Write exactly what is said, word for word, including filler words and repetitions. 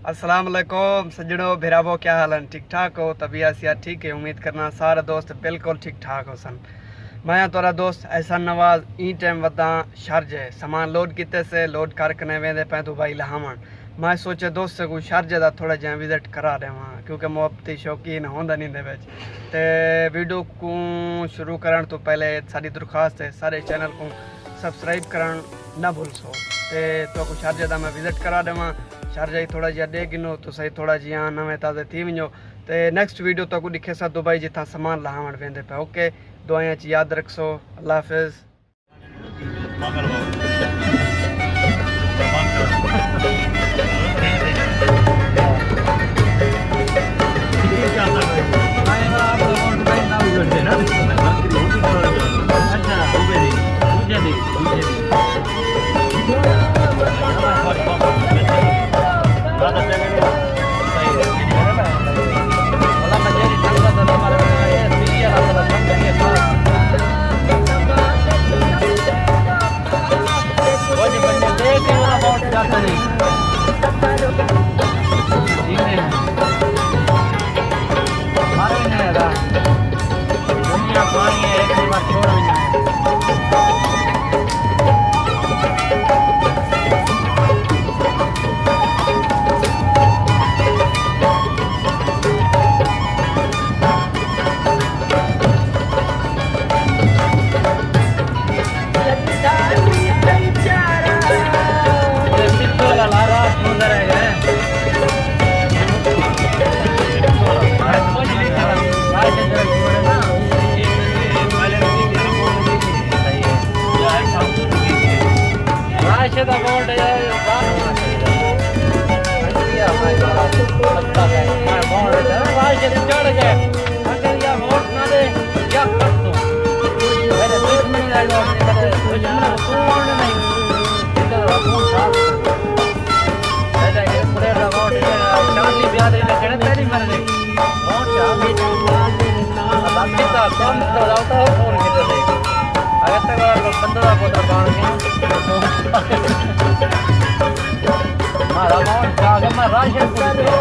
السلام علیکم سجݨو، بھراوو، کیا حال ہن؟ ٹھیک ٹھاک ہو؟ طبیعت صحت ٹھیک ہے؟ امید کرنا سارے دوست بالکل ٹھیک ٹھاک ہوسن۔ میں ہاں تہاݙا دوست احسن نواز، ایں ٹائم وداں شارجہ، سامان لوڈ کیتے سے، لوڈ کر کنے ویندے پئے دبئی لہاوݨ۔ میں سوچے دوستاں کوں شارجہ دا تھوڑا جیہاں وزٹ کرا ݙیواں، کیونکہ محبتی شوقین ہوندا نی ایندے وچ۔ تے ویڈیو کوں شروع کرݨ توں پہلے ساݙی درخواست ہے، سارے چینل کوں سبسکرائب کرݨ نہ بھلسو۔ تے تہاکوں شارجہ دا میں وزٹ کرا ݙیواں، شارجہ ہی تھوڑا جیہا ݙیکھ گھنو، تساں ہی تھوڑا جیہاں نویں تازے تھی ونڄو۔ تے نیکسٹ ویڈیو تہاکوں ݙکھیساں دبئی جتھاں سامان لہاوݨ ویندے پئے۔ اوکے، دعائیاں چ یاد رکھسو، اللہ حافظ۔ راشد اماؤنٹ ہے، راشد چڑھ گئے۔ اگر یا ووٹ نہ دے، یا کٹ دو۔ میرے دشمن دا ووٹ نہیں، میرے دشمن کو کون نہیں۔ ادھر کون تھا؟ میرا یہ پلیٹ دا ووٹ ہے، چاندی بیادری میں کھڑے تیری مر گئی۔ ووٹ چاہ۔ اللہ کتا کون تو لاتا ہو، فون کتے سے۔ اگر تک والا کوئی بندہ دا پوتر بان گیا۔ مارا ووٹ چاہ کے میں راشن پوچھ لیا۔